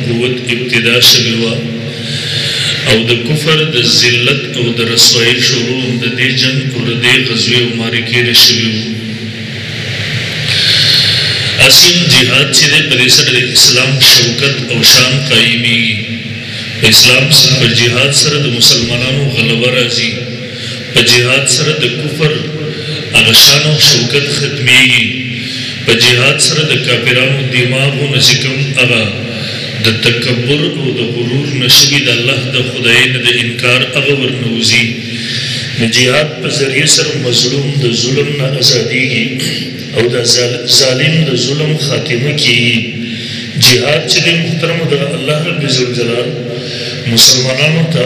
قوت ابتدا شوې وه او د کفر د ذلت او د رسوایۍ شروع هم د دې جنګ او د دې غزوې او معرکې نه شوي وو. اسیم جهاد چې دی په دې سره د اسلام شوکت او شان قایمیږي. په اسلام په جهاد سره د مسلمانانو غلبه راځي، په جهاد سره د کفر هغه شان او شوکت ختمیږي، په جهاد سره د کافرانو دماغونه چې کوم هغه د تکبر او د غرور نشوي، د الله د خدای نه د انکار هغه ورنوځي. د جهاد په ذریعه سره مظلوم د ظلم نه ازادیږي او د ظالم د ظلم خاتمه کیږي. جهاد چې دی محترمو د الله رب ذوالجلال مسلمانانو ته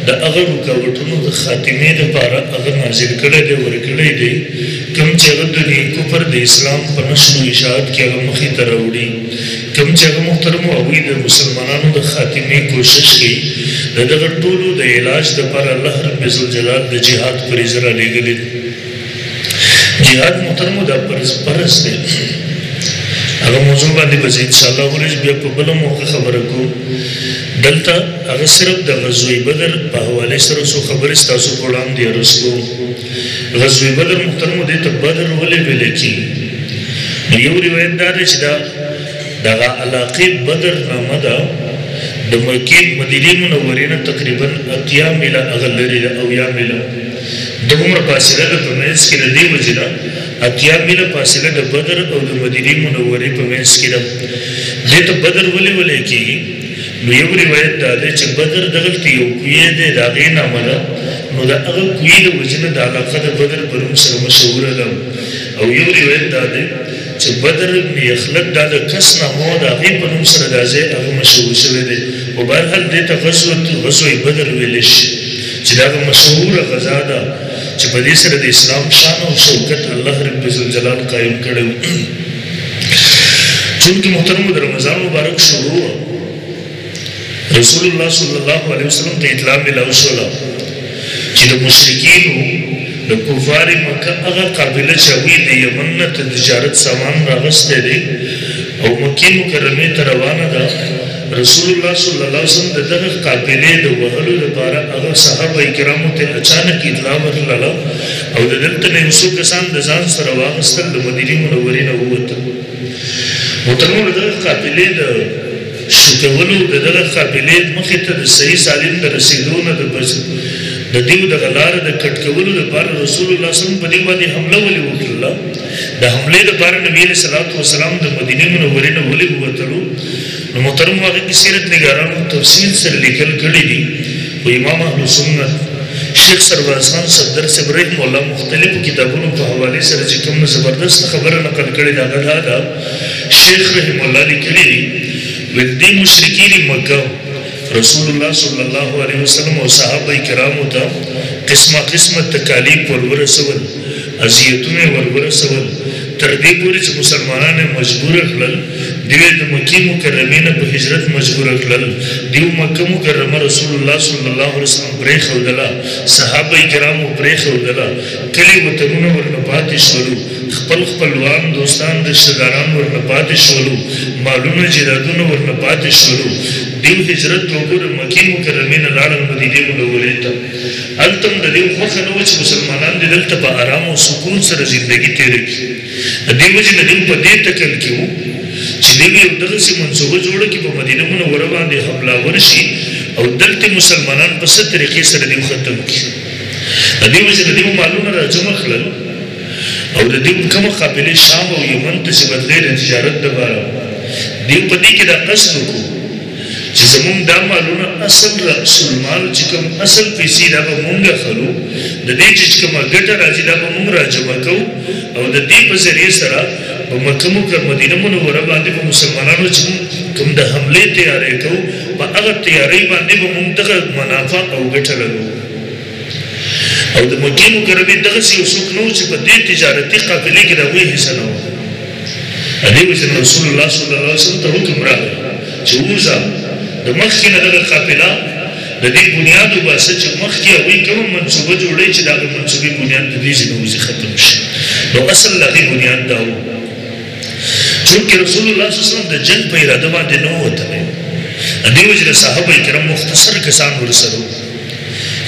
د هغه رکاوټونو د خاتمې دپاره هغه نازل کړی دی، ورکړی دی، کوم چې هغه د دین کفر د اسلام په نشر و اشاعت کې هغه مخې ته راوړي، کوم چې هغه محترمو هغوی د مسلمانانو د خاتمې کوشش کوي. د دغه ټولو د علاج دپاره الله رب ذوالجلال د جهاد فریضه رالیږلې ده. جهاد محترمو دا فرض دی. هغه موضوع باندې به زه انشاءالله ورځ بیا په بله موقع خبره کوم. دلته هغه صرف د غزوې بدر په حوالې سره څو خبرې ستاسو په وړاندې عرض کوم. غزوې بدر محترمو دې ته بدر ولې ویل کېږي؟ نو یو روایت دا دی چې دا دغه علاقې بدر نامه ده د مکې مدینې منورې نه تقریبا 80 میله هغه لرې ده او یا میله دغومره فاصله ده په منځ کې. د دې وجې نه 80 میله فاصله د بدر او د مدینې منورې په منځ کې ده. دې ته بدر ولې ویل کېږي؟ نو یو روایت دا دی چې بدر دغلته یو کوی دی، د هغې نامه ده، نو د هغه کوی د وجې نه د علاقه د بدر په نوم سره مشهوره ده. او یو روایت دا دی چې بدر ابن یخلد دا د کس نامه وه، د هغې په نوم سره دا ځای هغه مشهور شوی دی. خو بهرحال دې ته غزوه بدر ویلی شي چې دا هغه مشهوره غزا ده چې په دې سره د اسلام شان او شوکت الله رب ذوالجلال قایم کړی و. چونکې محترمو د رمضان مبارک شروع وه، رسول الله صلی الله علیه وسلم ته اطلاع ملاو شوله چې د مشرکینو د کفار مکه هغه قابله چې هغوی د یمن نه تجارت سامان راغستی دی او مکې مکرمې ته روانه ده، رسول الله صلی الله علیه وسلم د دغه قافلې د وهلو لپاره هغه صحابه کرامو ته اچانک اطلاع ورکړله او د دلته نه یو څو کسان د ځان سره واغستل، د مدینې منورې نه ووتل. محترمو د دغه قافلې د شکولو د دغه قافلې مخې ته د صحیح سالم د رسېدو نه د دیو دغه لاره د کټ کولو دپاره رسول الله صلی الله علیه وسلم په دې باندې حمله ولې وکړله؟ د حملې دپاره نبي علیه الصلاة والسلام د مدینې منورې نه ولې ووتلو؟ نو محترمو هغې کې سیرت نګارانو تفصیل سره لیکل کړي دي، خو امام اهل سنت شیخ سرباز خان صفدر صاحب رحمه الله مختلفو کتابونو په حوالې سره چې کوم زبردست خبره نقل کړې ده هغه دا ده، شیخ رحمه الله لیکلي دي ویل دې مشرکین مکه رسول الله صلی الله علیه وسلم او صحابه کرامو ته قسمه قسمه تکالیف ورورسول، اذیتونه یې ورورسول، تر دې پورې چې مسلمانان یې مجبوره کړل، دوی د مکې مکرمې نه په هجرت مجبوره کړل، دیو مکه مکرمه رسول الله صلی الله علیه وسلم پرېښودله، صحابه کرامو پرېښودله، کلي وطنونه ورنه پاتې شولو، خپل خپلوان دوستان رشته داران ورنه پاتې شولو، مالونه جایدادونه ورنه پاتې شولو. دیو هجرت وکړو، د مکې مکرمې نه لاړل مدینې منورې ته. هلته هم د دیو خوښه نه وه چې مسلمانان دې دلته په ارام او سکون سره زندګي تېره کړي. د دې وجې نه دیو په دې تکل کې وو چې دیو یو دغسې منصوبه جوړه کړي په مدینه منوره باندې حمله ورشي او دلته مسلمانان په څه طریقې سره دیو ختم کړي. د دې وجې نه دیو مالونه راجمع کړل او د دیو کومه قافلې شام او یمن ته چې بدلې د تجارت دپاره، دیو په دې کې دا قصد وکړو چې زمونږ دا مالونه اصل رأس المال چې کوم اصل پیسې دا به مونږ اخلو، د دې چې کومه ګټه راځي دا به مونږ راجمع کوو او د دې په ذریعې سره په مکه مکرمه مدینه منوره باندې په مسلمانانو چې مونږ کوم د حملې تیاری کوو په هغه تیارۍ باندې به مونږ دغه منافع او ګټه لګوو. او د مکې مکرمې دغسې یو څوک نه و چې په دې تجارتي قافلې کې د هغوی حصه نه وه. د دې وجې نه رسول الله صلی الله علیه وسلم ته حکم راغی چې ووځه د مخکې نه دغه قافله د دې بنیاد وباسه چې مخکې هغوی کومه منصوبه جوړوي چې د هغې منصوبې بنیاد د دې ځای نه وځي ختم شي. نو اصل د هغې بنیاد دا و. چونکې رسول الله صلی الله علیه وسلم د جنګ په اراده باندې نه ووتلی، دې وجې نه صحابه کرام مختصر کسان ورسره وو.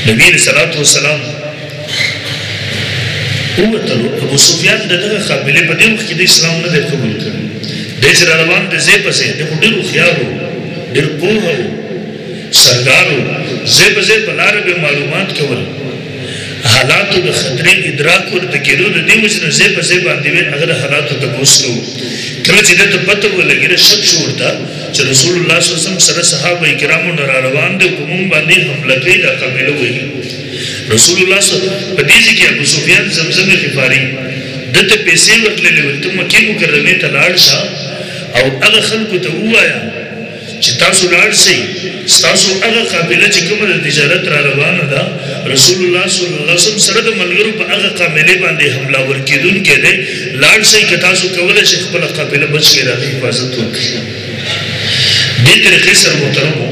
نبي علیه الصلاة والسلام ووتلو. ابو سفیان د دغه قابلې په دې وخت کې د اسلام نه دی قبول کړی. دی چې را روان دی ځای په ځای، دی خو ډېر هوښیار و، ډېر پوهه و، سردار و، ځای په ځای په لاره به معلومات کول، حالاتو د خطرې ادراک ورته کېدو. د دې وجې نه ځای په ځای باندې وې هغه د حالاتو تپوس کوو. کله چې ده ته پته ولګېده، شک شو ورته چې رسول الله صلی الله علیه وسلم سره صحابه کرامو نه را روان دی، په مونږ باندې حمله کوي، دا قبیله وهي. رسول الله صلی الله علیه وسلم په دې ځای کې ابو سفیان زمزم غفاري ده ته پیسې ورتللې، ویل ته مکې مکرمې ته لاړ شه او هغه خلکو ته ووایه چې تاسو لاړ شئ، ستاسو هغه قابله چې کومه د تجارت را روانه ده، رسول الله صلی الله علیه وسلم سره د ملګرو په هغه قابلې باندې حمله ور کېدونکی دی، لاړ شئ که تاسو کولی شئ خپله قابله بچ کړئ، د هغې حفاظت وکړئ. دې طریقې سره محترمو،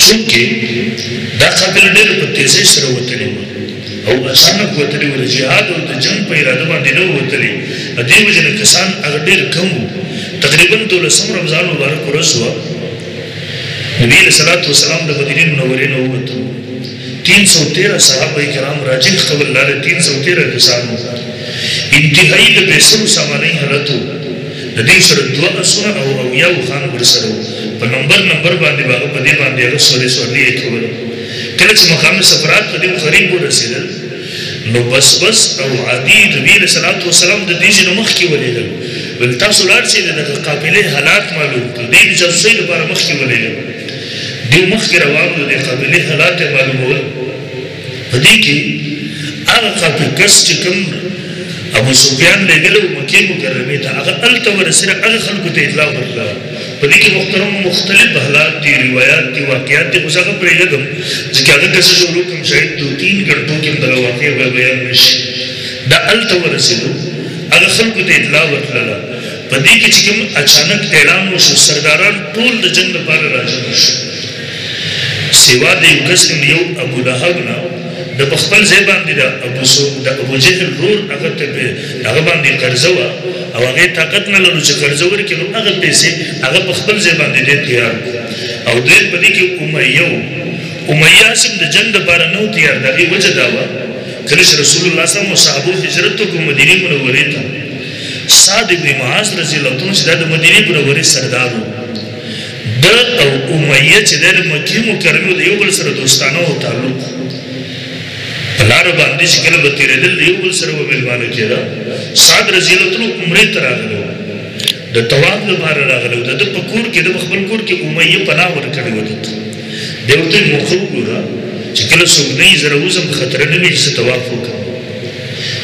چونکې دا قابله ډېره په تیزۍ سره وتلې وه او اچانک وتلې وه، د جهاد او د جنګ په اراده باندې نه وتلې، د دې وجې نه کسان هغه ډېر کم وو. تقریباً 12 رمضان مبارک ورځ وه. نبی علیه الصلاة والسلام د مدینې منورې نه ووتلو. 313 صحابه کرام راجح قول لاره 313 کسان وو. انتهایی د بې سرو سامانۍ حالت و. د دې سره 2 اسونه او 70 اوښان ورسره وو. په نمبر نمبر باندې به هغه په دې باندې هغه سورې سورلي یې کوله. کله چې مقام سفرات په دې قریب ورسېدل، نو بس بس او عادي نبی علیه الصلاة والسلام د دې ځای نه مخکې ولېږل، ویل تاسو لاړ شئ د دغه قافلې حالات معلوم کړئ. دی د جاسوسۍ لپاره مخکې ولېږل. دوی مخکې روان وو، د دې قافلې حالات یې معلومول. په دې کې هغه قافل کس چې کوم ابو سفیان لېږلی و مکې مکرمې ته، هغه هلته ورسېده، هغه خلکو ته اطلاع ورکړه. په دې کې محترم مختلف حالات دي، روایات دي، واقعات دي، خو زه هغه پرېږدم ځکه هغه که زه شروع کړم شاید 2-3 ګنټو کې هم دغه واقعه به بیان نه شي. دا هلته ورسېدو، هغه خلکو ته اطلاع ورکړله. په دې کې چې کوم اچانک اعلان وشو، سرداران ټول د جنګ لپاره راجمع شو، سوا د یو کس نه، یو ابو لهب نه، د په خپل ځای باندې د ابو جهل ورور هغه ته هغه باندې قرضه وه او هغې طاقت نه لرو چې قرضه ورکړي، نو هغه پیسې هغه په خپل ځای باندې دی تیار کړو. او دویم په دې کې امیه و. امیه هسې هم د جنګ دپاره نه و تیار. د هغې وجه دا وه کله چې رسول الله صلی الله علیه وسلم او صحابو هجرت وکړو مدینې منورې ته، سعد بن معاذ رضی الله عنه چې دا د مدینې منورې سردار و، ده او امیه چې دی د مکې مکرمې د یو بل سره دوستانه او تعلق په لاره باندې چې کله به تېرېدل د یو بل سره به مېلمانه کېده. سعد رضی الله عنه عمرې ته راغلی و، د طواف لپاره راغلی و. د ده په کور کې، د په خپل کور کې امیه پناه ورکړې وه ده ته. دی ورته وایي موقع وګوره چې کله څوک نه وي زه راوځم، خطره نه وي چې زه طواف وکړم.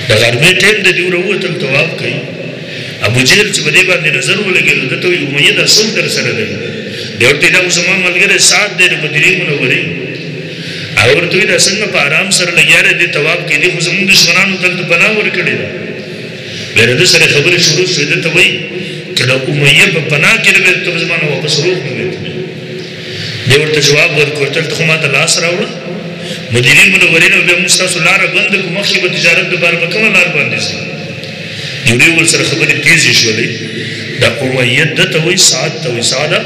د غرمې ټایم د دوی راووتل طواف کوي. ابو جهل چې په دې باندې نظر ولګېدو، ده ته وایي امیه دا څوک در سره دی؟ دی ورته وایي دا خو زما ملګری سعد دی د مدینې منورې. هغه ورته وایي دا څنګه په آرام سره لګیا دی، دې طواف کوي، دې خو زموږ دښمنانو دلته پناه ورکړې ده. بیا د ده سره خبرې شروع شوې، ده ته وایي که د امیه په پناه کې نه وې ته به زما نه واپس روغ نه وې تللی. دی ورته جواب ورکړ، ته خو ما ته لاس راوړه مدینې منورې نه، بیا موږ ستاسو لاره بنده کړو، مخکې به تجارت دپاره په کومه لار باندې ځي؟ یو بل سره خبرې تیزې شولې. د امیه ده ته وایي سعد ته وایي سعده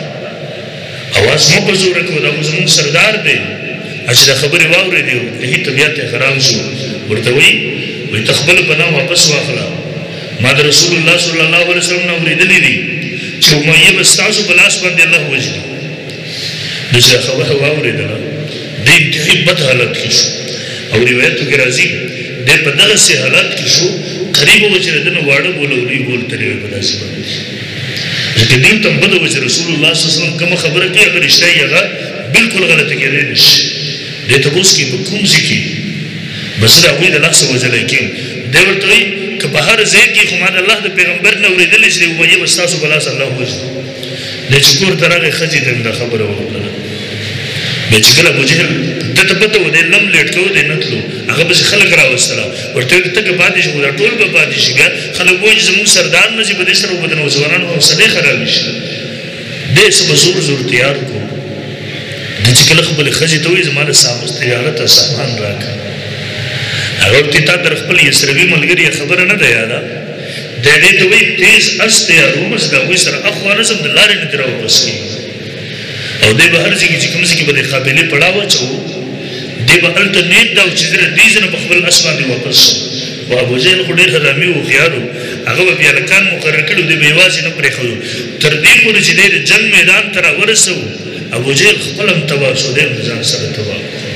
اواز مه په زوره کوه، دا خو زموږ سردار دی. چې دا خبرې واورېدې د هی طبیعت یې خراب شو. ورته وایي وایي ته خپله پناه واپس واخله، ما د رسول الله صلی الله علیه وسلم نه اورېدلي دي چې امیه به ستاسو په لاس باندې الله وژني. د چې دا خبره واورېدله دی انتهایي بد حالت کې شو. او روایتو کې راځي دی په دغسې حالت کې شو قریب و چې د ده نه واړه بول او لوی بول تللی وي په داسې باندې، ځکه دوی ته هم بده وه چې رسول الله صلی الله علیه وسلم کومه خبره کوي هغه رښتیا یې هغه بالکل غلطه کېدی نه شي. دی تپوس کوي په کوم ځای کې به زه د هغوی د لاسه وژلی کېم؟ دی ورته وایي که په هر ځای کې خو ما د الله د پیغمبر نه اورېدلی چې امیه به ستاسو په لاس الله وژني. دی چې کور ته راغی ښځې ته هم دا خبره وکړله. بیا چې کله ابوجهل ده ته پته وه دی لم لیټ کوو، دی نه تلو، هغه پسې خلک راوستله، ورته ویل ته که پاتې شي خو دا ټول به پاتې شي، بیا خلک وایي چې زموږ سردار نه ځي، په دې سره به د نوځوانانو حوصلې خرابې شي. دی څه به زور زور تیار کړو. دی چې کله خپلې ښځې ته وایي زما د تجارته سامان راکړه، هغه ورته تا تر خپل یسربي ملګري خبره نه ده یاده. دی دې ته وایي تیز اس تیاروم، زه د هغوی سره اخوا نه ځم، د لارې نه ترې راواپس کېږي. او دی به هر ځای کې چې کوم ځای کې به د قابلې پړاو واچوو، دی به هلته نیت دا و چې زه دې ځای نه په خپل اس باندې واپس شم. خو ابو جهل خو ډېر حرامي و، هوښیار و، هغه به بیا هلکان مقرر کړي، دی به یوازې نه پرېښودو تر دې پورې چې دی د جنګ میدان ته راورسوو. ابو جهل خپل هم تباه شو، دی هم د ځان سره تباه کړو.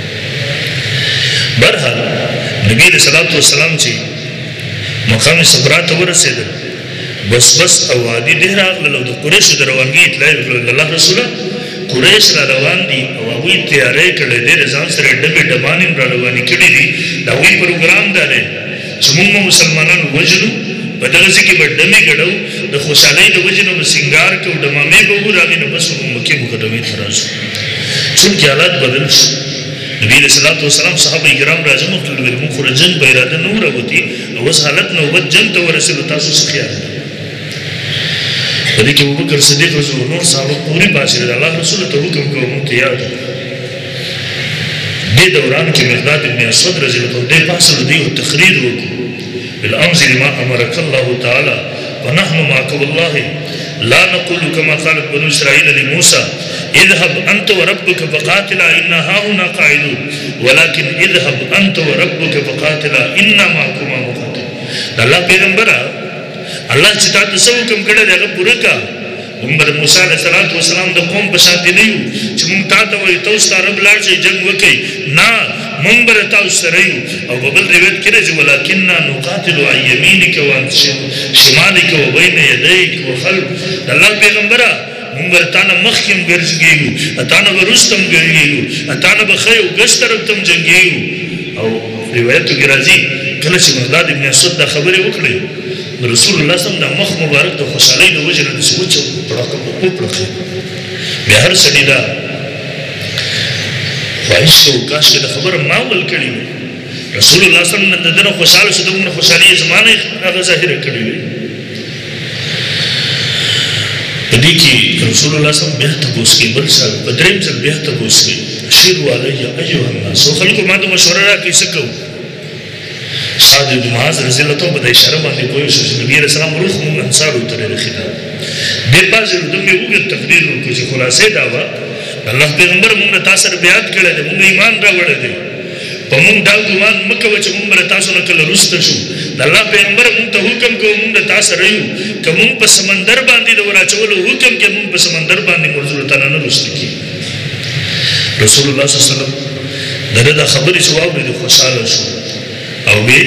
بهرحال نبی علیه الصلاة والسلام چې مقام صفرا ته ورسېدل، بس بس او عادي ډېر راغلل او د قریشو د روانګي اطلاع یې وکړل. الله رسوله قریش را روان دي او هغوی تیاری کړی دی، د ځان سره ډبې ډبانې هم را روانې کړي دي. د هغوی پروګرام دا دی چې موږ به مسلمانان وژنو، په دغه ځای کې به ډمې ګډو، د خوشحالۍ د وجې نه به سینګار کوو، ډمامې به وو، د هغې نه بس به مکې مکرمې ته راځو. چونکې حالات بدل شو، نبی علیه الصلاة والسلام صحابه کرام راجمع کړل، ویل موږ خو د جنګ په اراده نه وو راوتي او اوس حالت نوبت جنګ ته ورسېدو، تاسو څه خیال دی؟ په دې کې ابوبکر صدیق رضی الله نور صحابه پورې پاڅېدل، الله رسول ته حکم کوو موږ تیار یو. دې دوران کې مقداد بن اسود رضی الله عنه دې پاڅېدو، دی یو تقریر وکړو، بالامر لما امرك الله تعالى ونحن معك والله لا نقول كما قالت بنو اسرائيل لموسى اذهب انت وربك فقاتلا انا هاهنا قاعدون ولكن اذهب انت وربك فقاتلا انا معكما مقاتلون. الله پیغمبره، الله چې تا ته څه حکم کړی دی هغه پوره کړه. موږ به د موسی علیه الصلاة والسلام د قوم په شان نه یو چې موږ تا ته وایو ته ستا رب لاړ شئ جنګ وکړئ، نه، موږ به له تاسو سره یو. او په بل روایت کې راځي ولکننا نقاتل عن یمینک وعن شمالک وبین یدیک وخلف. د الله پیغمبره، موږ به تا نه مخکې هم ګرځېږو، تا نه به وروسته هم ګرځېږو، تا نه به ښی او ګس طرف ته هم جنګېږو. او روایتو کې راځي کله چې مقداد ابن اسود دا خبرې وکړې، رسول الله صلی الله علیه وسلم د مخ مبارک د خوشحالۍ د وجې نه داسې وچ وپړقېد. بیا هر سړي دا خواهش کوو کاش که دا خبره ما ول کړې وي، رسول الله صلی الله علیه وسلم نن د ده نه خوشحاله شو، دومره خوشحالي یې زما نه هغه ظاهره کړې وي. په دې کې رسول الله صلی الله علیه وسلم بیا تپوس کوي، بل ځل په درېیم ځل بیا تپوس کوي، شیروا علی ایها الناس، خلکو ما ته مشوره راکړئ څه کوو؟ سعد بن معاذ رضی الله عنه په دې اشاره باندې پوه شو چې نبی علیه السلام روح مونږ انصارو ته لري خطاب دې پاسې دومره اوږد تقریر وکړو چې خلاصې دا وه، الله پیغمبر مونږ له تا سره بیعت کړی دی، مونږ ایمان راوړی دی، په مونږ دا ګمان مه کوه چې مونږ به له تاسو نه کله وروسته شو. د الله پیغمبر مونږ ته حکم کوو، مونږ له تا سره یو، که مونږ په سمندر باندې د وراچولو حکم کوي، مونږ په سمندر باندې مرزو له تا نه وروسته کېږو. رسول الله صلی الله علیه وسلم د ده دا خبرې چې واورېدې خوشحاله شو او به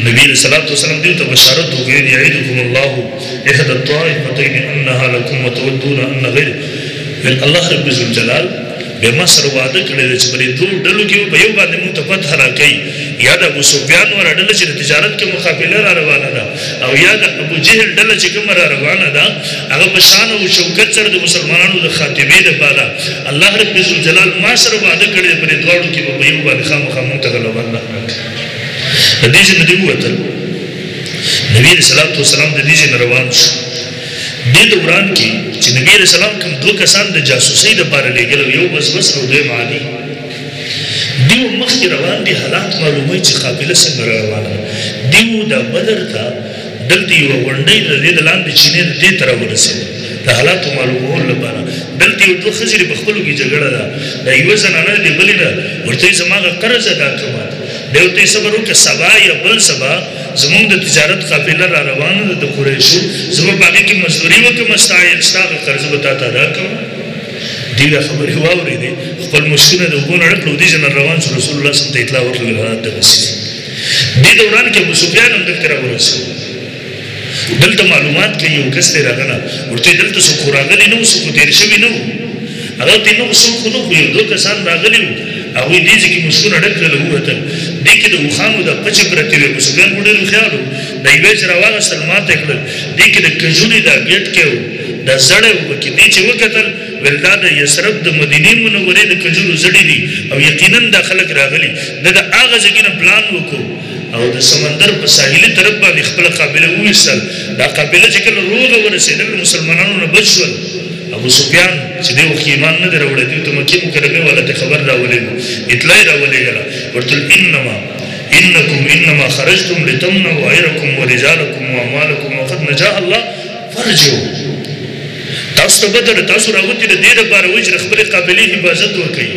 نبی علیه الصلاة والسلام دیو ته بشارت وکړي، یعدکم الله احدى الطائفتین انها لکم وتودون ان غیر. ویل الله رب ذوالجلال بیا ما سره وعده کړې ده چې په دې دوو ډلو کې په یو باندې مونږ ته فتح راکوي، یا د ابو سفیان وره ډله چې د تجارت کې مقابله را روانه ده، او یا د ابو جهل ډله چې کومه را روانه ده، هغه په شان او شوکت سره د مسلمانانو د خاتمې دپاره الله رب ذوالجلال ما سره وعده کړې ده، په دې دواړو کې به په یو باندې خامخا مونږ ته غلبه الله راکړي. د دې ځای نه دی ووتل، نبی علیه الصلاة والسلام د دې ځای نه روان شو. دې دوران کې چې نبی علیه السلام کوم دوه کسان د جاسوسۍ دپاره لېږل، یو بس بس او دویم علي، دیو مخکې روان دي، حالات معلوموي چې قافله څنګه را روانه ده. دیو د بدر ته دلته یوه غونډۍ د دې د لاندې چینې د دې ته راورسېده د حالاتو معلومولو لپاره. دلته یو دوه ښځې دي، په خپلو کې جګړه ده، دا یوه زنانه دې بلې ده ورته یې زما هغه قرض ادا کړه، دی ورته یې صبر وکړه، سبا یا بل سبا زمونږ د تجارت قافله را روانه ده د قریشو، زه به په هغې کې مزدوري وکړم، ستا هغه قرضه به تا ته ادا کړم. دوی دا خبرې واورېدې، خپل مشکونه د اوبو نه ډک کړل، دې ځای نه روان شو. رسول الله صلی الله علیه وسلم ته اطلاع ورکړه حالات دغسې دي. دې دوران کې ابو سفیان هم دلته راورسېد، دلته معلومات کوي، یو کس دی راغله ورته یې دلته څوک خو راغلي نه وو، څوک خو تېر شوي نه وو، هغه ورته نه وو څوک خو نه، خو یو دوه کسان راغلي وو، هغوی دې ځای کې مشکونه ډک کړل ووتل. دې کې د اوښانو د پچې پرتې وې، ابو سفیان خو ډېر هوښیار و، دا یوه چې راواغېستل ماته یې کړل، دې کې د کجورې دا ګېټ کې و، دا زړی و پکې، دې چې وکتل ویل دا د یثرب د مدینې منورې د کجورو زړي دي او یقینا دا خلک راغلي. ده د هغه ځای نه پلان وکړو او د سمندر په ساحلي طرف باندې خپله قابله وویستل. دا قابله چې کله روغه ورسېدل مسلمانانو نه بچ شول. ابو سفیان چې دې وخت ایمان نه دی راوړی، دوی ته مکې مکرمې والا ته خبر راولېږو، اطلاع یې راولېږله، ورته انکم انما خرجتم لتمنعوا عیرکم ورجالکم واموالکم وقد نجا الله فارجعوا. تاسو ته پته ده تاسو راوتي د دې دپاره وئ چې د خپلې قابلې حفاظت وکړئ.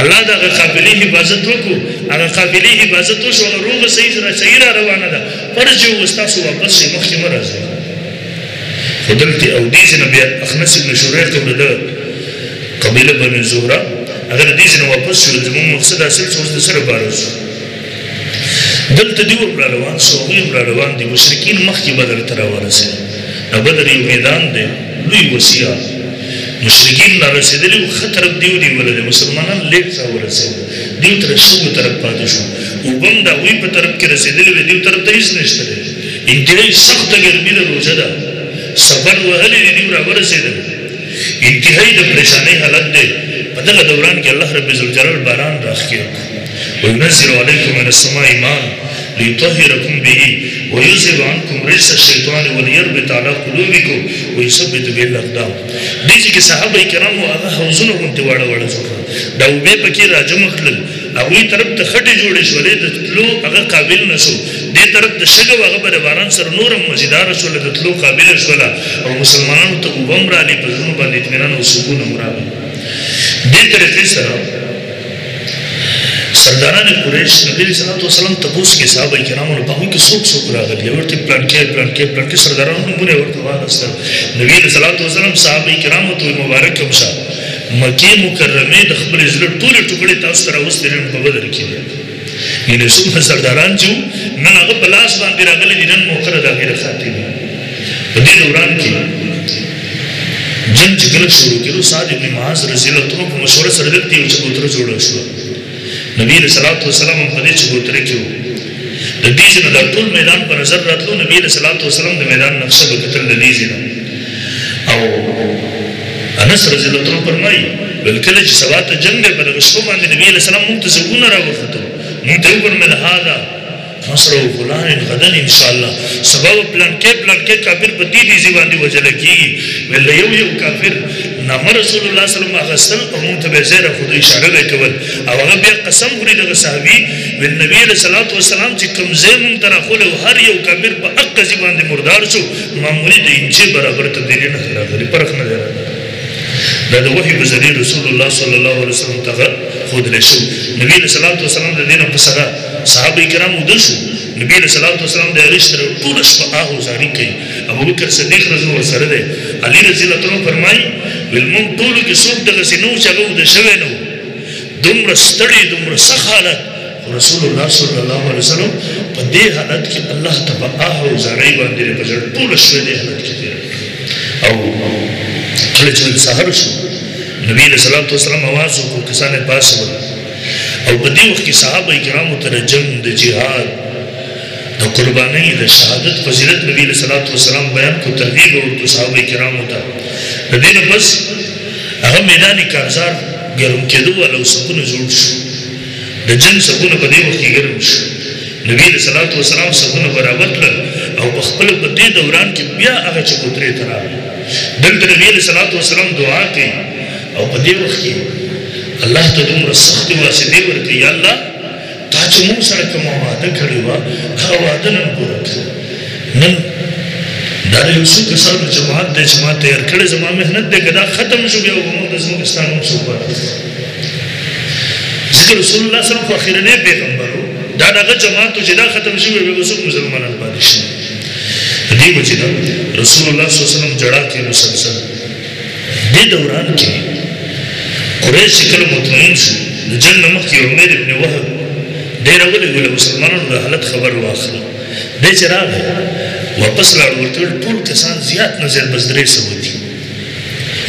الله د هغه قابلې حفاظت وکړو، هغه قابلې حفاظت وشو، هغه روغه صحیح را روانه ده. فرض یې اوس تاسو واپس شئ، مخکې مه راځئ. خو دلته او دې ځای نه بیا اخنس ابن شریق او د ده قبیله بنو زهره هغه د دې ځای نه واپس شول. زموږ مقصد حاصل شو، اوس د څه لپاره شو؟ دلته دوی هم را روان شو، هغوی هم را روان دي. مشرکین مخکې بدر ته راورسېدل. دا بدر یو میدان دی لوی وسیع، مشرکین را رسېدلي وو، ښه طرف دیو نیولی دی، مسلمانان لېټ را ورسېدل، دیو تر شګو طرف پاتې شو. اوبه هم د هغوی په طرف کې رسېدلې وې، دیو طرف ته هېڅ نشته دی. انتهایي سخته ګرمي ده، روژه ده، سفر وهلی دی، دیو را ورسېدل. انتهایي د پریشانۍ حالت دی. په دغه دوران کې الله رب ذوالجلال باران راښکېل کړو. وينزل عليكم من السماء ماء ليطهركم به ويذهب عنكم رجس الشيطان وليربط على قلوبكم ويثبت به الاقدام. دې چې صحابه کرامو هغه حوضونه غونتې واړه واړه جوړ کړل، دا اوبه پکې راجمع کړل، هغوی طرف ته خټې جوړې شولې، د تلو هغه قابل نه شو. دې طرف ته شګه وه، هغه به د باران سره نور هم مزیداره شوله، د تلو قابله شوله، او مسلمانانو ته اوبه هم رالې، په زړونو باندې اطمینان او سکون هم راغی. دې طریقې سره سرداران قریش نبی علیہ الصلوۃ والسلام تپوس کې صحابه کرامو په هغوی کې څوک څوک راغلي، ورته پلانکې پلانکې پلانکې سردارانو نومونه ورته واخیستل. نبی علیہ الصلوۃ والسلام صحابه کرامو ته مبارک هم شه، مکې مکرمې د خپلې زړه ټولې ټوکړې تاسو ته راوستلې نن په بدر کې دي. یعنې څومره سرداران چې وو نن هغه په لاس باندې راغلي دي، نن موقع ده د هغې د خاتمې. په دې دوران کې جنګ چې کله شروع کېدو، سعد بن معاذ رضي الله عنه په مشوره سره دلته یو چبوتره جوړه شوه. نبی علیہ الصلوۃ والسلام هم په دې چبوتره کې وو. د دې ځای نه دا ټول میدان په نظر راتلو. نبی علیہ الصلوۃ والسلام د میدان نقشه به کتل د دې ځای نه. او انس رضی الله عنه فرمایي ویل کله چې سبا ته جنګ دی، په دغه شپه باندې نبی علیہ السلام موږ ته ځګونه راوختو، موږ ته یې وفرمیل هذا مصر او فلان غدا ان شاء الله، سبا به پلانکې پلانکې کافر په دې دې ځای باندې وژل کېږي. ویل یو یو کافر نامه رسول الله صلی الله علیه وسلم اخیستل او موږ ته به یې ځای راښودو، اشاره به یې کول، او هغه بیا قسم خوري دغه صحابي. ویل نبي علیه الصلوة والسلام چې کوم ځای موږ ته راښولی و، هر یو کافر په هقه ځای باندې مردار شو، معمولي د اینچې برابر تبدیلي نه راغلي، فرق نه دی راغلی. دا د وحي په ذریعه رسول الله صلی الله علیه وسلم ته ښودلی شو. نبي علیه الصلوة والسلام د دې نه پس هغه صحابه کرام وده شو. نبی علیہ الصلوۃ والسلام د هغې سره ټوله شپه آه او زاري کوي. ابوبکر صدیق رضی الله ورسره دی. علی رضی الله عنه فرمایي ویل مونږ ټولو کې څوک دغسې نه وو چې هغه وده شوی نه و، دومره ستړی، دومره سخت حالت. خو رسول الله صلی الله علیه وسلم په دې حالت کې الله ته په آه او زارۍ باندې په زړه ټوله شپه دې حالت کې تېره کړه. او کله چې سحر شو، نبی علیہ الصلوۃ والسلام آواز وکړو، کسان یې پاڅول. او په دې وخت کې صحابه کرامو ته د جنګ، د جهاد، د قربانۍ، د شهادت فضیلت نبی علیہ الصلوۃ والسلام بیان کو، ترغیب ورکړو صحابه کرامو ته. د دې نه پس هغه میدان کارزار ګرم کېدو والا او صفونه جوړ شو. د جنګ صفونه په دې وخت کې ګرم شو. نبی علیہ الصلوۃ والسلام صفونه برابر کړل او په خپل په دې دوران کې بیا هغه چبوترې ته راغی. دلته نبی علیہ الصلوۃ والسلام دعا کوي او په دې وخت کې الله ته دومره سختې واسطې ورکوي، یا الله تا چې موږ سره کومه وعده کړې وه هغه وعده نن پوره کړه. نن دا د یو څو کسانو جماعت دی چې ما تیار کړی، زما محنت دی، که دا ختم شو بیا به موږ د ځمکې ستا نوم څوک وانخلي. ځکه رسول الله صلی الله علیه وسلم خو اخرنی پیغمبر و، دا د هغه جماعت و چې دا ختم شوی بیا به څوک مسلمانان پاتې شي. د دې وجې نه رسول الله صلی الله علیه وسلم ژړا کوي مسلسل. دې دوران کې قریش چې کله مطمئن شو، د جنګ نه مخکې عمیر ابن وهب دی راولېږلو مسلمانانو د حالت خبر واخله. دی چې راغی واپس لاړ، ورته ویل ټول کسان زیات نه زیات بس 300 دي.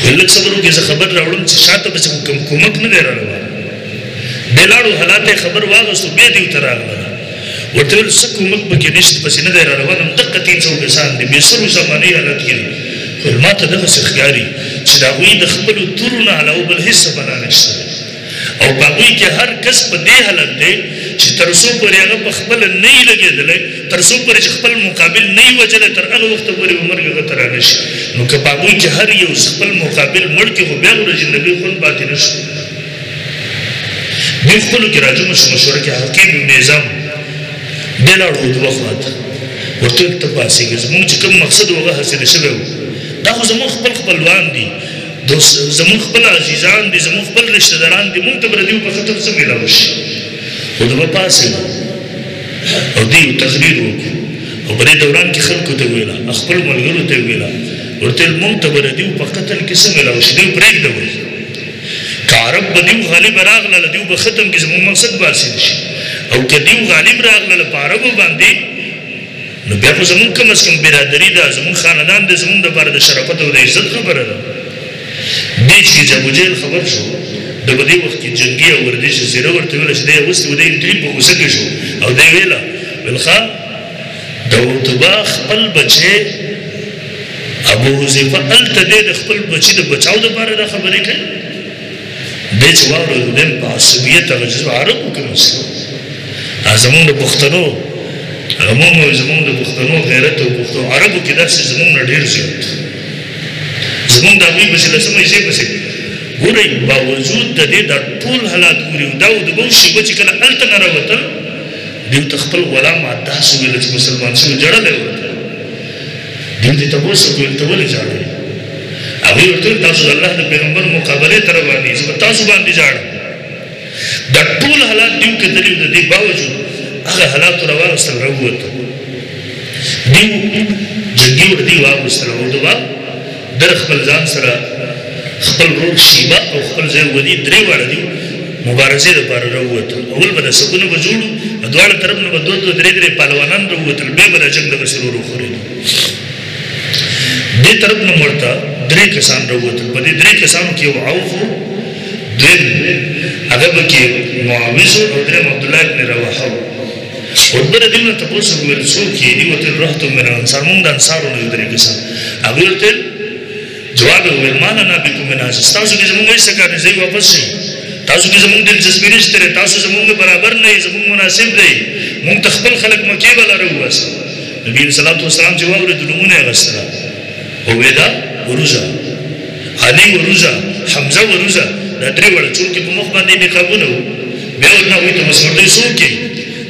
ویل لږ صبر وکړئ، زه خبر راوړم چې شاته پسې خو کوم کومک نه دی را روان. دی لاړو، حالات یې خبر واغستو، بیا دیو ته راغله، ورته ویل څه کومک پکې نشته، پسې نه دی را روان، همدقه 300 کسان دي، بې سرو سامانۍ حالت کې دي. خو ما ته دغسې ښکاري چې د هغوی د خپلو تورو نه علاوه بل هېڅ څه پناه نشته، او په هغوی کې هر کس په دې حالت دی چې تر څو پورې هغه په خپله نه وي لګېدلی، تر څو پورې چې خپل مقابل نه وي وژلی، تر هغه وخته پورې به مرګ هغه ته رانه شي. نو که په هغوی کې هر یو خپل مقابل مړ کړي، خو بیا خو د زندګۍ خوند پاتې نه شو. دوی خپلو کې راجمع شو، مشوره کې حکیم ابن نظام دی لاړو عتبه خوا ته، ورته ویل ته پاڅېږه، زموږ چې کوم مقصد و هغه حاصل شوی و، دا خو زموږ خپل خپلوان دي، زموږ خپل عزیزان دي، زموږ خپل رشته داران دي، موږ ته به د دیو په قتل څه میلاو شي؟ خو ده به پاڅېده او دی یو تقریر وکړو او په دې دوران کې خلکو ته ویله، خپل ملګرو ته ویله، ورته ویل موږ ته به د دیو په قتل کې څه میلاو شي؟ دیو پرېږده وایي که عرب به دیو غالب راغله دیو به ختم کړي، زموږ مقصد به حاصل شي، او که دیو غالب راغله په عربو باندې نو بیا خو زموږ کم از کم برادري ده، زموږ خاندان دی، زموږ دپاره د شرافت او د عزت خبره ده. دې چې ابوجهل خبر شو، د په دې وخت کې جنګي او وردي چې څېره ورته ویله چې دی اغوستې وه، دی انتري په غوسه کې شو او دی ویله ویل ښه د عتبه خپل بچی ابو حذیفه هلته دی د خپل بچي د بچاو دپاره دا خبرې کوي. دی چې واورېدو دی په عصبیت هغه چې عرب و که مسلم زموږ د پښتنو هغه مونږ زموږ د پښتنو غیرت او پښتو عربو کې داسې زموږ نه ډېر زیات زموږ د هغوی پسې لسمه حصې پسې ګورئ. باوجود د دې دا ټول حالات ګوري او دا د بل شیبه چې کله هلته نه راوتل دیو ته خپل غلام عداس وویل چې مسلمان شوی، ژړلی ورته. دیو دې تپوس وکړو ویل ته ولې ژاړې؟ هغوی ورته وویل تاسو د الله د پیغمبر مقابلې ته روان یئ، زه به تاسو باندې ژاړم. دا ټول حالات دیو کتلي او د دې باوجود هغه حالاتو راواغستل راووتل. دیو جنګي وردي واغوستله او دبا در خپل ځان سره خپل ورور شیبه او خپل ځای ولي درې واړه دیو مبارزې دپاره راووتل. اول به د صفونه به جوړو، دواړه طرف نه به دوه دوه درې درې پهلوانان راووتل، بیا به د جنګ دغسې ورو ښورېدو. دې طرف نه ورته درې کسان راووتل. په دې درې کسانو کې یو عوف و، دویم هغه به کې معاوض و، او درېیم عبدالله ابن رواحه و. عتبه د دیو نه تپوس وکړو ویل څوک یې؟ دوی ورته ویل رهتم من الانصار، موږ د انصارو نه یو درې کسان. هغوی ورته ویل جواب یې وویل ما لنا بکم من حاجة، ستاسو کې زموږ هېڅ کار نه، ځئ واپس شئ، تاسو کې زموږ دلچسپي نشته دی، تاسو زموږ برابر نه یئ، زموږ مناسب دی، موږ ته خپل خلک مکې والا راوباسئ. نبي علیه الصلات والسلام چې واورېدو نومونه یې اخیستله، عبیده وروزه، علي وروزه، حمزه وروزه، دا درې واړه چونکې په مخ باندې نقابونه وو. بیا ورته هغوی ته مسوردی څوک یئ؟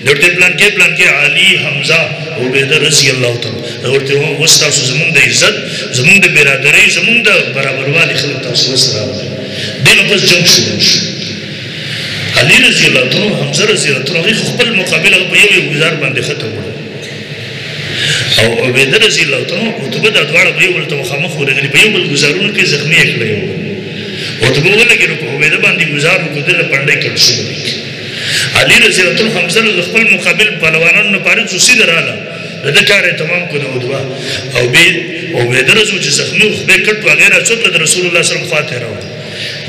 دی ورته پلان کې پلان کې علي، حمزه، عبیده رضی الله تعالی. دا ورته اوس تاسو زموږ د عزت، زموږ د برادرۍ، زموږ د برابروالي خلک تاسو اوس راغلئ. دې نه پس جنګ شروع شو. علي رضی الله تعالی حمزه رضی الله تعالی هغوی خو خپل مقابله په یو یو ګزار باندې ختم کړو، او عبیده رضی الله تعالی عتبه دا دواړه په یو بل ته مخامخ ورغلي، په یو بل ګزارونو کې زخمي یې کړی وو. عتبه ولګېدو په عبیده باندې ګزار وکړو، ده له پنډۍ کړ شو. علي رضی الله تعالی حمزه د خپل مقابل پهلوانانو نه فارغ شو، سیده راله، د ده کار یې تمام کړو د عتبه. او بې عبیده رضی چې زخمي و، خپې کټ وغیره څوک د رسول الله صلی الله علیه وسلم خوا ته راوړ.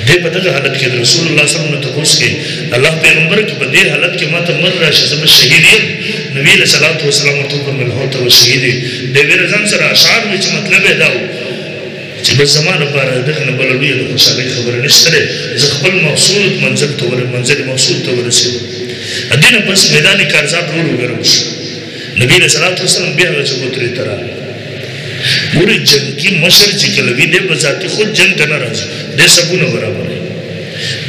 دی په دغه حالت کې د رسول الله صلی الله علیه وسلم نه تپوس کوي، الله پیغمبر کې په دې حالت کې ما ته مر راشي، زه به شهید یم. نبي علیه الصلاة والسلام ورته وفرمایل هو ته به شهید یې. دی بیا له ځان سره اشعار وي چې مطلب یې دا و چې بس زما لپاره دغه نه بله لویه د خوشحالۍ خبره نشته دی، زه خپل مقصود منزل ته منزل مقصود ته ورسېدم. دې نه پس میدان کارزار ټول وګرم شو. نبي علیه الصلاة والسلام بیا هغه چبوترې ته راغی. ګورئ جنګي مشر چې کله وي دی به ذاتي خود جنګ ته نه راځي، دی صفونه برابروي،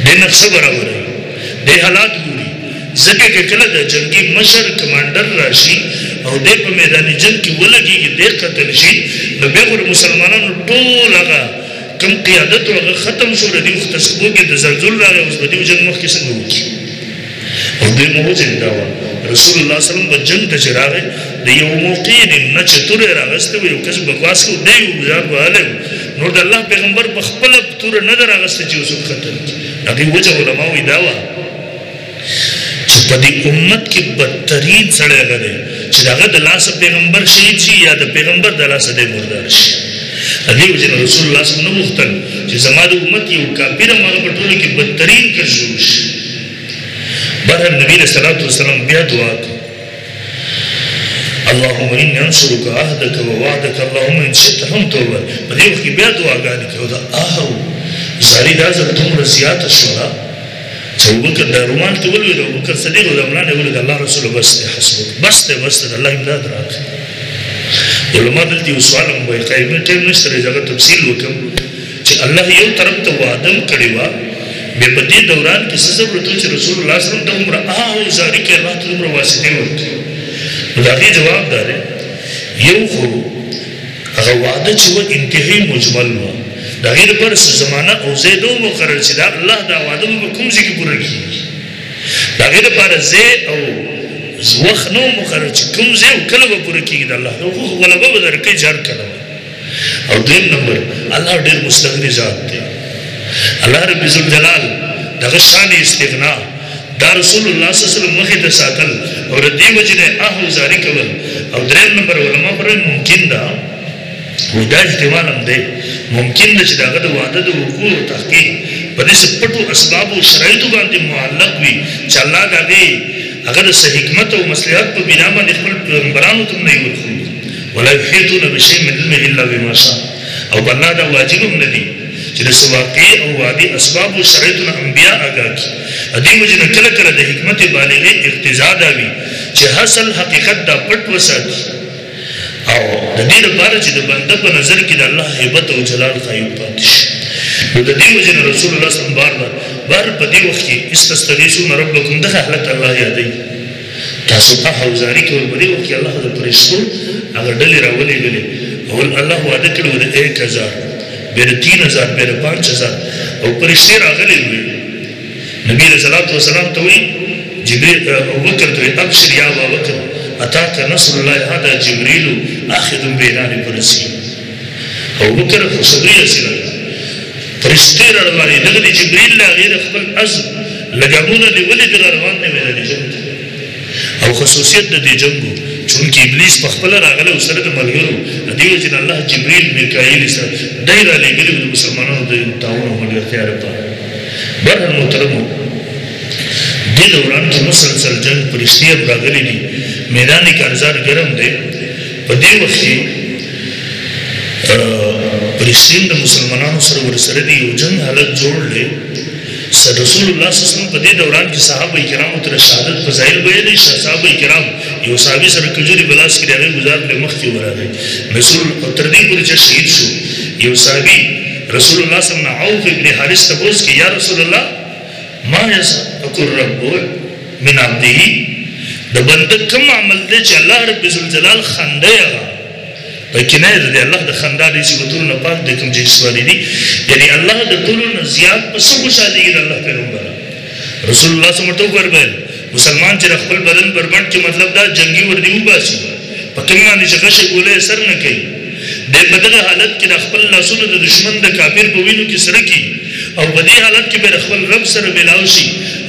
دی نقشه برابروي، دی حالات ګوري. ځکه که کله د جنګي مشر کمانډر راشي او دی په میدان جنګ کې ولګېږي، دی قتل شي، نو بیا خو د مسلمانانو ټول هغه کم قیادت و هغه ختم شو، د دیو تسبو کې تزلزل راغی، اوس به دیو جنګ مخکې څنګه وکړي؟ او دوی مو وجه دا وه رسول الله صلی الله علیه وسلم به جنګ ته چې راغی د یو موقع نه نه چې توره یې راغستې وه، یو کس بکواس کوو، دی یو ګزار وهلی و، نور د الله پیغمبر په خپله توره نه ده راغستې چې یو څوک قتل کړي. د هغې وجه علما وایي دا وه چې په دې امت کې بدترین سړی هغه دی چې د هغه د لاسه پیغمبر شهید شي یا د پیغمبر د لاسه دی مردار شي. د دې وجې نه رسول الله صلی الله علیه وسلم نه غوښتل چې زما د امت یو کافر هم هغه په ټولو کې بدترین کس جوړ شي. بهرحال نبی علیه الصلاة والسلام بیا دعا کوي، اللهم اني انصرك عهدك ووعدك اللهم ان شئت هم توبه. په دې وخت کې بیا دعاګانې کوي. دا آه زاري دا ځل دومره زیاته شوله چې ابوبکر دا رومال ته ولوېد، ابوبکر صدیق او د عمران یې ولید، الله رسول بس دی، حسبک، بس دی، بس دی، د الله امداد راکړه. علما دلته یو سوال هم وایي، قایمي ټایم نشته دی چې هغه تفصیل وکړم، چې الله یو طرف ته وعده هم کړې وه، بیا په دې دوران کې څه ضرورت و چې رسول الله صلی الله علیه وسلم دومره آه او زاري کې الله ته دومره واسطې ورکړي؟ نو د هغې جواب دا دی، یو خو هغه وعده چې وه انتهایي مجمل وه، د هغې دپاره څه زمانه او ځای نه و مقرر چې دا الله دا وعده به په کوم ځای کې پوره کېږي. د هغې دپاره ځای او وخت نه و مقرر چې کوم ځای او کله به پوره کېږي. د الله د حقوقو غلبه به درکوي چې هر کله به. او دویم نمبر الله ډېر مستغني ذات دی. الله رب ذوالجلال دغه شان استغنا دا رسول الله صلی الله علیه وسلم مخې ته ساتل او د دې وجې نه آه او زاري کول. او دریم نمبر علما فرمایي ممکن ده، وایي دا احتمال هم دی، ممکن ده چې د هغه د وعده د وقوع او تحقیق په داسې پټو اسبابو او شرایطو باندې معلق وي چې الله د هغې هغه د څه حکمت او مصلحت په بنا باندې خپل پیغمبرانو ته هم نه وي ورښودلي. ولا یحیطون بشیء من علمه الا بما شاء. او په الله دا واجب هم نه دي چې د څه واقعې او وعدې اسباب او شرایطو نه انبیا آګاه کړي. د دې وجې نه کله کله د حکمت بالغې اقتضا دا وي چې اصل حقیقت دا پټ وساتي، او د دې لپاره چې د بنده په نظر کې د الله هیبت او جلال قایم پاتې شي. نو د دې وجې نه رسول الله صلی الله علیه وسلم بار بار بار په دې وخت کې استستغیثون ربکم دغه حالت الله یادوي. تاسو آه او زاري کول په دې وخت کې الله د فرشتو هغه ډلې راولېږلې. اول الله وعده کړې وه د 1000، بیا د 3000، بیا د 5000، او فرشتې راغلې وې. نبی علیه الصلاة والسلام ته وایي جبريل ابوبکر ته وایي ابشر یا ابابکر اتاک نصر الله هذا جبريل اخذ بعنان فرسي. ابوبکر خوشخبري حاصله کړه، فرشتې را روانې، دغه د جبريل له هغې د خپل عزم لګامونه نیولي دي را روان دی میدان جنګ ته. او خصوصیت د دې جنګو چونکې ابلیس په خپله راغلی و سره د ملګرو، د دې وجې نه الله جبریل میکاییل سره دی رالیږلی و د مسلمانانو د تعاون او ملګرتیا لپاره. بهرحال محترمو دې دوران کې مسلسل جنګ، فرشتې هم راغلي دي، میدان کارزار ګرم دی. په دې وخت کې فرشتې هم د مسلمانانو سره ورسره دي، یو جنګ حالت جوړ دی. رسول الله صلی الله علیه وسلم په دې دوران کې صحابه کرامو ته شهادت فضایل ویلي. صحابه کرام یو صحابي سره کجوري په لاس کې د هغې ګزار کړې مخکې ورغی رسول، او تر دې پورې چې شهید شو. یو صحابي رسول الله صلی الله علیه وسلم عوف ابن حارث تپوس کې یا رسول الله ما یسأک الرب من عبده، د بنده کوم عمل دی چې الله رب ذوالجلال خندی هغه پکې نه دی. الله د خندا دې صفتونو نه پاک دی کوم چې جسماني دي، یعنی الله د ټولو نه زیات په څه خوشحالېږي د الله پیغمبر رسول الله صلی الله علیه وسلم ورته وفرمایل مسلمان چې د خپل بدن بربنډ کې مطلب دا جنګي وردي وباسي په کوم باندې چې غشې ګولۍ اثر نه کوي، دی په دغه حالت کې د خپل لاسونو د دښمن د کافر په وینو کې سره کړي او په دې حالت کې به د خپل رب سره ملاو شي.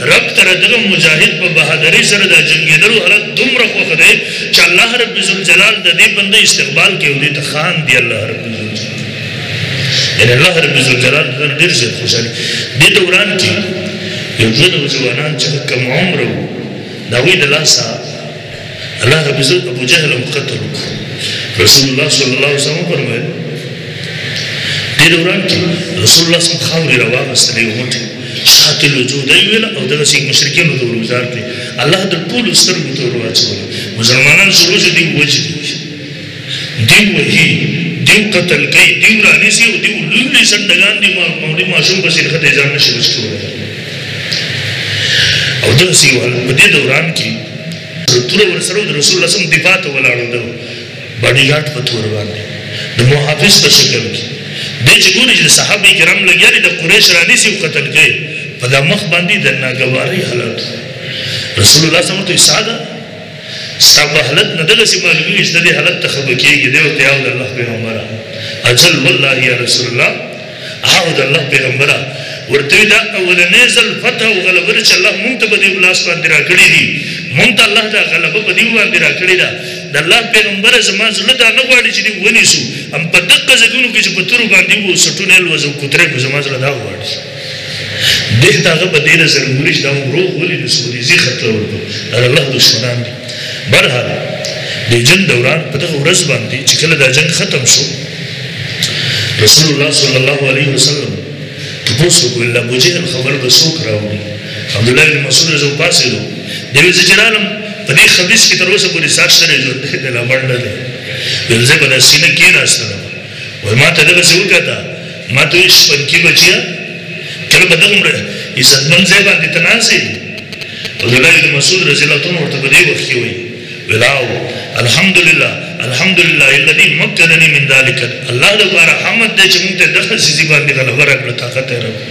رب تر دغه مجاهد په بهادرۍ سره د جنګېدلو حالت دومره خوښ دی چې الله رب ذوالجلال د دې بنده استقبال کوي او دې ته خاندي الله رب ذوالجلال. یعنې الله رب ذوالجلال ډېر زیات خوشحالي. دې دوران کې یو دوه نوجوانان چې کم عمره وو د هغوی د لاسه الله رب عزت ابو جهل هم قتل وکړو. رسول الله صلی الله علیه وسلم وفرمایل دې دوران کې رسول الله صلی الله علیه وسلم خاورې راواغستلې یو موټی شات الوجود یې ویله او دغسې مشرکینو ته ورګزار کړې. الله د ټولو سترګو ته ورواچولې. مسلمانان شروع شو دیو وژني، دیو وهي، دیو قتل کوي، دیو رانیسي او دیو لوی لوی سنډګان دي مولوي ماشوم پسې نښتی ځان نه شي بچ کولی. او دغسې یو حالت په دې دوران کې توره ورسره د رسول الله صلی الله علیه وسلم دفاع ته ولاړو، د باډیګارډ په تور باندې د محافظ په شکل کې دی چې ګوري چې د صحابه کرام لګیا دي د قریش رانیسي او قتل کوي، په دا مخ باندې د ناګوارۍ حالت. رسول الله صلی الله علیه وسلم ورته وایي ساده ستا په حالت نه دغسې معلومېږي چې د دې حالت ته خفه کېږي. دی ورته او د الله پیغمبره اجل والله یا رسول الله، او د الله پیغمبره ورته وایي دا اولنی ځل فتح او غلبه ده چې الله مونږ ته په دې لاس باندې راکړي دي، مونږ ته الله دا غلبه په دې باندې راکړې ده. د الله پیغمبره زما زړه دا نه غواړي چې دې ونیسو، هم په دقه ځایونو کې چې په تورو باندې وو سټونه یې الوزو کوترې کړو، زما زړه دا غواړي. دې ته هغه په دې نظر ګوري چې دا موږ روغ ولې نیسو، دې ځي خطر ورکړو، دا د الله دښمنان دي. بهرحال د جنګ دوران په دغه ورځ باندې چې کله دا جنګ ختم شو رسول الله صلی الله علیه وسلم تپوس وکړو له ابوجهل خبر به څوک راوړي؟ عبدالله بن مسعود رضی الله پاڅېدو، دی ویل زه چې رالم په دې خبیث کې تر اوسه پورې ساه شته دی، ژوندی دی، لا مړ نه دی. ویل زه په دا سینه کېناستلم، وایي ما ته دغسې وکته، ما ته ویل شپنکي بچیه کله به دغومره عزتمند ځای باندې ته ناست یې؟ عبدالله بن مسعود رضی الله عنه ورته په دې وخت کې وایي ویل او الحمدلله الحمدلله الذي مکنني من ذلك، الله دپاره حمد دی چې موږ ته دغه څیزي باندې غلبه راکړه، طاقت یې راکړه.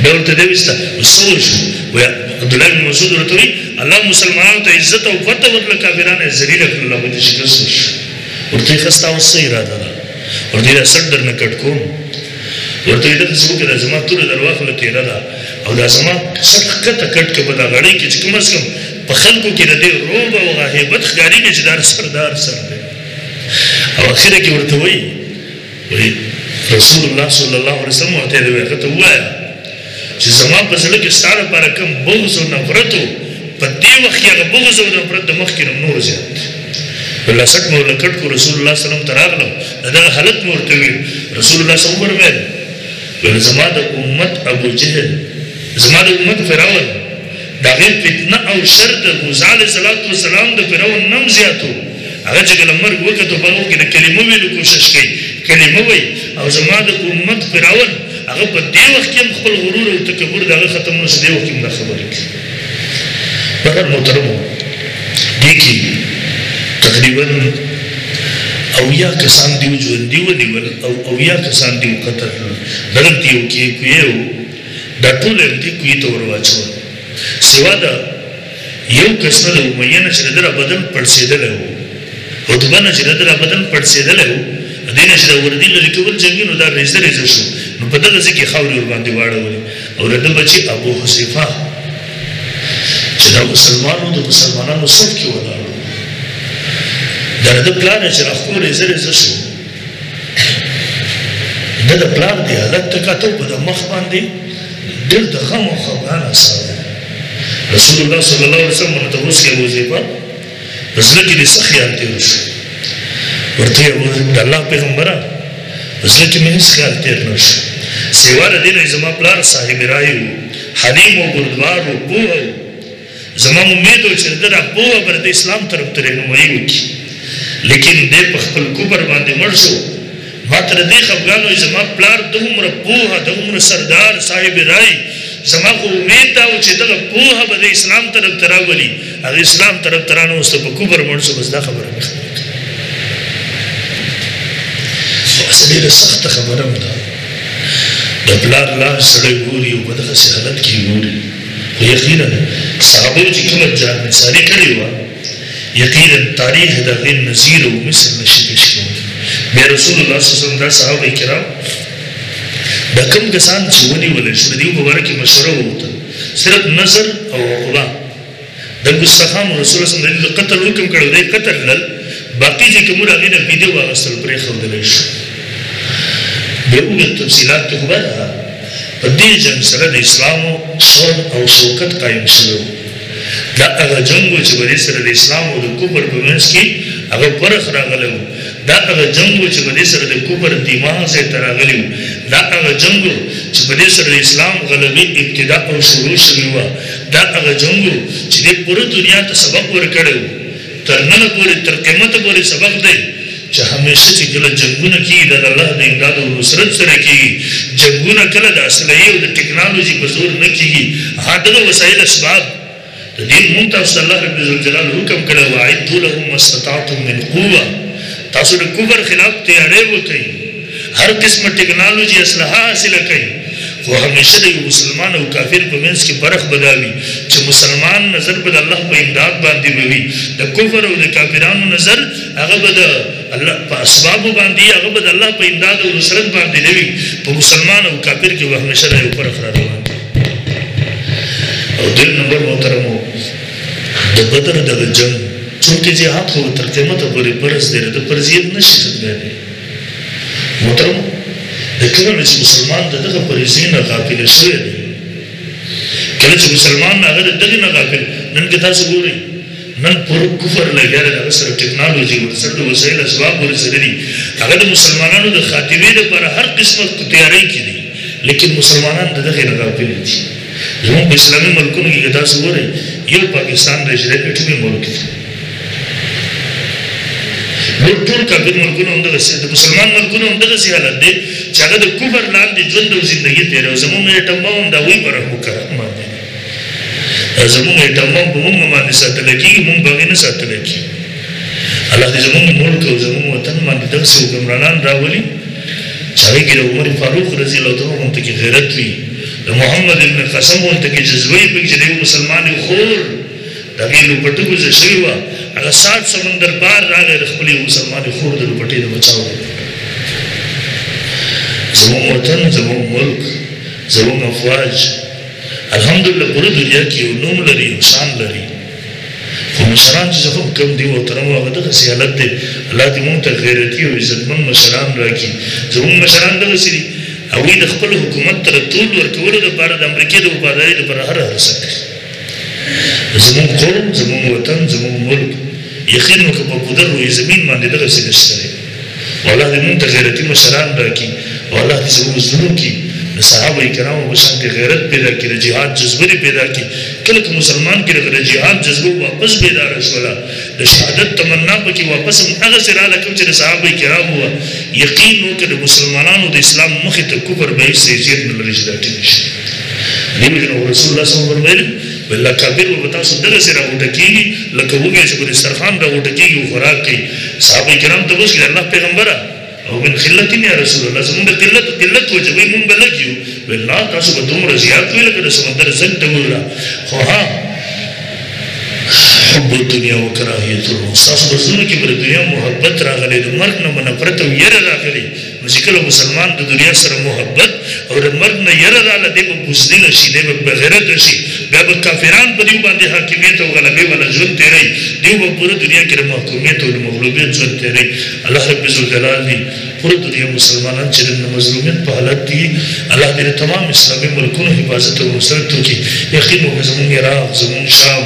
بیا ورته دی ویسته څه وشو؟ وایي عبدالله بن مسعود ورته وایي الله مسلمانانو ته عزت او فتح ورکړه، کافران یې ذلیله کړل، هغوی ته شکست وشو. ورته یې ښه ستا اوس څه اراده ده؟ ورته یې دا سټ درنه کټ کوم. ورته یې دغسې وکړه، دا زما توره در واخله تیره ده او دا زما سټ ښکته کټ که په دا غړۍ کې چې کم از کم په خلکو کې د دې روب او هغه هیبت ښکارېږي چې دا سردار سر دی. او اخره کې ورته وایي، وایي رسول الله صلی الله علیه وسلم ورته دی هغه ته ووایه چې زما په زړه کې ستا لپاره کوم بغض او نفرت و، په دې وخت کې هغه بغض او نفرت د مخکې نه نور زیات دی. الله سټ مې ورله کټ کړو، رسول الله صلی الله علیه وسلم ته راغلم، د دغه حالت مې ورته وویل. رسول الله صلی الله علیه وسلم وفرمیل، ویل زما د امت ابو جهل، زما د امت فرعون، د هغې فتنه او شر د موسی علیه الصلاة والسلام د فرعون نه هم زیات و. هغه چې کله مرګ وکتو په هغه کې د کلمه ویلو کوشش کوي، کلمه وایي. او زما د امت فرعون هغه په دې وخت کې هم خپل غرور او تکبر د هغه ختم نه شو، دې وخت کې هم دا خبرې کوي. بهر محترمو، دې کې تقریبا 70 کسان دیو ژوندي ونیول او 70 کسان دیو قتل کړل. دغلته یو کې کوی و، دا ټول یې همدې کوی ته ور واچول، سوا د یو کس نه د امیه نه چې د ده بدن پړسېدلی و، عتبه نه چې د ده بدن پړسېدلی و، دې نه چې د وردي لرې کول جنګي نو دا ریزه ریزه شو، نو په دغه ځای کې خاورې ورباندې واړولې. او د ده بچي ابو حذیفه چې دا مسلمانو د مسلمانانو صف کې ولاړ و، دا د ده پلار چې راښکو ریزه ریزه شو، د ده پلار دې حالت ته کتو، په د مخ باندې ډېر د غم او خفګان اثر و. رسول الله صلی الله علیه وسلم ورته اوس کې ابو حذیفه په زړه کې دې څه خیال تېر شو؟ ورته یې د الله پیغمبره، په زړه کې مې هېڅ خیال تېر نه شو، سوا له دې نه زما پلار صاحب رای و، حلیم و، بردبار و، پوهه و. زما امید و چې د ده دا پوهه به د اسلام طرف ته رهنمایي وکړي، لیکن دی په خپل کفر باندې مړ شو. ما تر دې خفګان و زما پلار دغومره پوهه، دغومره سردار صاحب رای، زما خو امید دا و چې دغه پوهه به د اسلام طرف ته راولي، هغه اسلام طرف ته رانه وسته، په کفر مړ شو. بس دا خبره مې خبره کړه. خو ډېره سخته خبره هم ده، د پلار لاس سړی ګوري او په دغسې حالت کې ګوري. خو یقینا صحابو چې کومه جانثاري کړې وه، یقینا تاریخ د هغې نظیر او مثل نشي پېش کولی. بیا رسول الله صلی الله علیه وسلم دا صحابه کرام دا کوم کسان چې ونیول شو، د دې په باره کې مشوره ووته، صرف نظر او عقبه د ګستاخانو رسول الله صلی الله علیه وسلم د قتل حکم کړی، دی قتل کړل، باقي چې کوم هغې نه فدیه واخیستل، پرېښودلی شو. بیا اوږد تفصیلات ته خو بهرحال په دې جنګ سره د اسلام شان او شوکت قایم شوی و. دا هغه جنګ و چې په دې سره د اسلام او د کفر په منځ کې هغه فرق راغلی و. دا هغه جنګ و چې په دې سره د کفر دماغ ځای ته راغلی و. دا هغه جنګ و چې په دې سره د اسلام غلبې ابتدا او شروع شوې وه. دا هغه جنګ و چې دې پوره دنیا ته سبق ورکړی و، تر ننه پورې تر قیمته پورې سبق دی چې همیشه چې کله جنګونه کېږي دا د الله د امداد او نصرت سره کېږي. جنګونه کله د اسلحې او د ټکنالوژي په زور نه کېږي، ها دغه وسایل اسباب د دې مونږ تاسو ته الله رب ذوالجلال حکم کړی، واعدوا لهم ما استطعتم من قوة. تاسو د کفر خلاف تیاری وکړئ، هر قسمه ټکنالوژي اسلحه حاصله کړئ، خو همیشه د یو مسلمان او کافر په منځ کې فرق به دا وي چې مسلمان نظر به د الله په امداد باندې به وي، د کفر او د کافرانو نظر هغه به د الله په اسبابو باندې، هغه به د الله په امداد او نصرت باندې نه وي. په مسلمان او کافر کې به همیشه دا یو فرق را روان دی. او دویم نمبر محترمو، د بدر دغه جنګ چونکې جهاد خو تر قیمته پورې فرض دی، د فرضیت نه شي ختمېدی. محترمو، د کله نه چې مسلمان د دغه فریضې نه غافل شوی دی، کله چې مسلمان هغه د دغې نه غافل، نن که تاسو ګورئ نن پوره کفر لګیا دی، د هغه سره ټکنالوژي ورسره د وسایل اسباب ورسره دي، هغه د مسلمانانو د خاتمې دپاره هر قسمه تیارۍ کې دي، لیکن مسلمانان د دغې نه غافل دي. زموږ په اسلامي ملکونو کې که تاسو ګورئ، یو پاکستان دی چې د اټومي ملک دی، نور ټول کافر ملکونه هم دغسې، د مسلمان ملکونه هم دغسې حالت دی چې هغه د کفر لاندې ژوند او زندګي تېروي. زموږ ایټم بم هم د هغوی په رحم و کرم باندې دی، زموږ ایټم بم په موږ باندې ساتلی کېږي، موږ به هغې نه ساتلی کېږي. الله دې زموږ ملک او زموږ وطن باندې دغسې حکمرانان راولي چې هغې کې د عمر فاروق رضی الله تعالی عنه کې غیرت وي، د محمد ابن قاسم غونته کې جذبه وي، پکې چې د یو مسلمان یو خور د هغې لوپټه ګوزه شوې وه، هغه 7 سمندر پار راغی د خپلې یو مسلمانې خور د لوپټې د بچاو لپاره. زموږ وطن، زموږ ملک، زموږ افواج الحمدلله پوره دنیا کې یو نوم لري، یو شان لري، خو مشران چې زموږ کم دي محترم هغه دغسې حالت دی. الله دې موږ ته غیرتي او عزتمن مشران راکړي. زموږ مشران دغسې دي، هغوی د خپل حکومت تر طول ورکولو دپاره د امریکې د وفادارۍ دپاره هره هڅه کوي. زموږ قوم، زموږ وطن، زموږ ملک یقین وکړه په پوده روی زمین باندې دغسې نشته دی. الله دې موږ ته غیرتي مشران راکړي او الله دې زموږ زړونو کې د صحابه کرامو په شان کې غیرت پیدا کړي، د جهاد جذبه دې پیدا کړي. کله که مسلمان کې د جهاد جذبه واپس بیداره شوله، د شهادت تمنا پکې واپس هم هغسې راله کوم چې د صحابه کرامو وه، یقین وکړه د مسلمانانو د اسلام مخې ته کفر به هېڅ حیثیت نه لري چې دا ټینګ شي. دې وجې نه رسول الله صلی الله علیه وسلم فرمایلي والله کافر به تاسو دغسې راغوټه کېږي لکه وږی چې په دسترخوان راغوټه کېږي او خوراک کوي. صحابه کرام ته وشي الله پیغمبره او من قلت یا رسول الله، زمونږ د قلت وجه وایي مونږ به لږ یو. ویل نه، تاسو به دومره زیات وي لکه د سمندر زنګ ته وګوره. خو ها حب الدنیا و کراهیت الموت، ستاسو په زړونو کې به د دنیا محبت راغلی، د مرګ نه به نفرت او یره راغلی. نو چې کله مسلمان د دنیا سره محبت او د مرګ نه یره راغله، دی به بزدله شي، دی به بغیرته شي، بیا به کافران په دیو باندې حاکمیت او غلبې والا ژوند تېروي، دیو به پوره دنیا کې د محکومیت او د مغلوبیت ژوند تېروي. الله رب ذوالجلال دې پوره دنیا مسلمانان چې د مظلومیت په حالت دي، الله دې د تمام اسلامي ملکونو حفاظت او نصرت وکړي. یقین وکړه زموږ عراق، زموږ شام،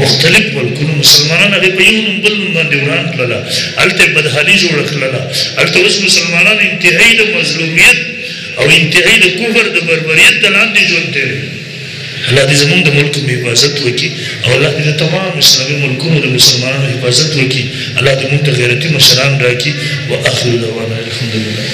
مختلف ملکونو مسلمانان هغې په یو نوم بل نوم باندې وران کړله، هلته یې بدحالي جوړه کړله. هلته اوس مسلمانان انتهایي د مظلومیت او انتهایي د کفر د بربریت د لاندې ژوند تېروي. الله دې زموږ د ملک حفاظت وکړي او الله دې د تمام اسلامي ملکونو د مسلمانانو حفاظت وکړي. الله دې موږ ته غیرتي مشران راکړي. وآخر دعوانا الحمدلله.